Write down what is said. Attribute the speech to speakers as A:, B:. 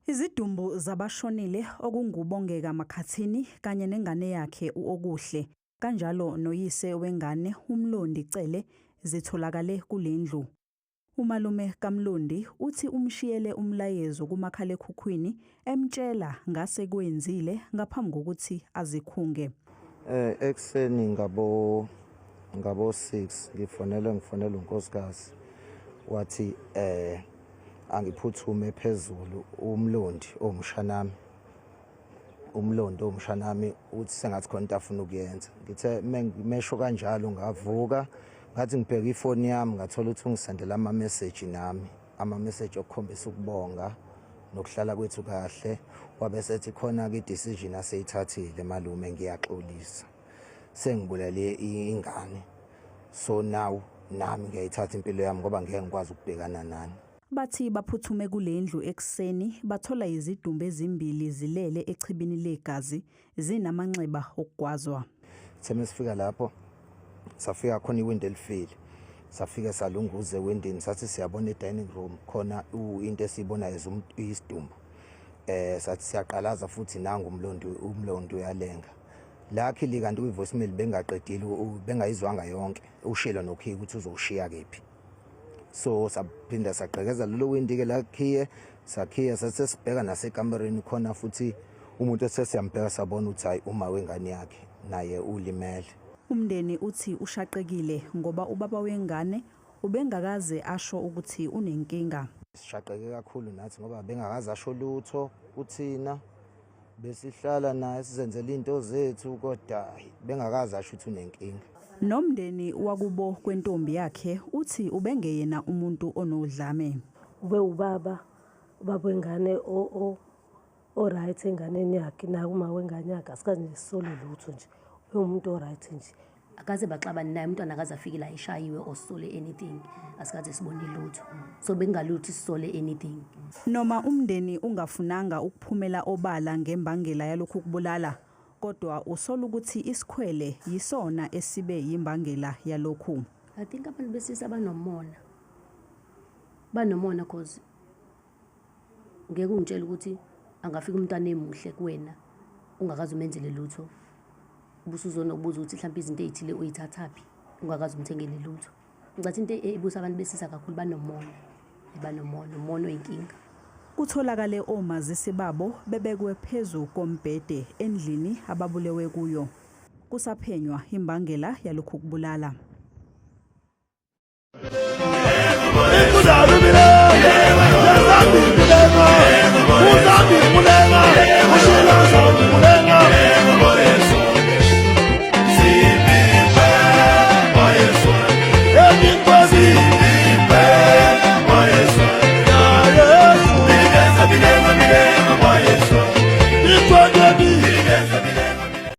A: Izidumbu zabashonile okunguBongeka Makhathini kanye nengane yakhe u-Okuhle, kanjalo noyise wengane uMlondi Cele zitholakale kule ndlu. Umalume kaMlondi uthi umshiyele umlayezo kumakhalekhukhwini emtshela ngasekwenzile ngaphambi kokuthi azikhunge.
B: Ekuseni ngabo 6 ngifonela unkosikazi, wathi angiphuthume phezulu, uMlondi owumshanami, uMlondi owumshanami uthi sengathi khona into afuna ukuyenza. Ngithe mesho kanjalo ngavuka, ngathi ngibheka ifoni yami, ngathola ukuthi ungisendela ama-message nami, ama-message okukhombisa ukubonga nokuhlala kwethu kahle. Wabe sethi khona-ke i-decision aseyithathile, malume ngiyaxolisa, sengibulale ingane, so now nami ngiyayithatha impilo yami ngoba ngeke ngikwazi ukubhekana nani.
A: Bathi baphuthume kule ndlu ekuseni bathola izidumbu ezimbili zilele echibini legazi zinamanxeba okugwazwa.
B: Sithe sifika lapho safika khona iwindi elifile, safika salunguza ewindini, sathi siyabona e-dining room khona into esiyibonayo isidumbu. Sathi siyaqalaza futhi nangu uMlondi, uMlondi uyalenga. Luckily kanti kwi-voicemail bengaqedile, bengayizwanga yonke, ushilo nokhiye ukuthi uzowushiya kephi. So saphinda sagqekeza lelo windi ke lakhiye, sakhiya, sathi sibheka nasekamereni khona futhi umuntu esesiyambheka, sabona ukuthi hayi, uma wengane yakhe naye ulimele.
A: Umndeni uthi ushaqekile ngoba ubaba wengane ubengakaze asho ukuthi unenkinga.
B: Sishaqeke kakhulu nathi ngoba bengakaze asho lutho kuthina, besihlala naye sizenzela into zethu, kodwa bengakaze asho ukuthi unenkinga.
A: Nomndeni wakubo kwentombi yakhe uthi ubengeyena umuntu onodlame.
C: Ube ubaba, ubaba wengane o-right enganeni yakhe, nakuma wengane yakhe asikaze nje sisole lutho nje, ube umuntu o-right nje.
D: Akaze baxabane naye umntwana, akaze afike la eshayiwe or sisole anything, asikaze sibone lutho, so bekungalutho sisole anything.
A: Noma umndeni ungafunanga ukuphumela obala ngembangela yalokhu kubulala, kodwa usola ukuthi isikhwele yisona esibe yimbangela yalokhu.
D: I think abantu besilisa banomona, banomona, cause ngeke ungitshele ukuthi angafika umntwana emuhle kuwena ungakaze umenzele lutho, ubusuzonokubuza ukuthi mhlawumbe izinto ey'thile uyithathaphi ungakaze umthengele lutho. Ngicathi into ebusa abantu besilisa kakhulu, banomona, banomona, umona oyinkinga.
A: Kutholakale omazisi babo bebekwe phezu kombhede endlini ababulewe kuyo. Kusaphenywa imbangela yalokhu kubulala.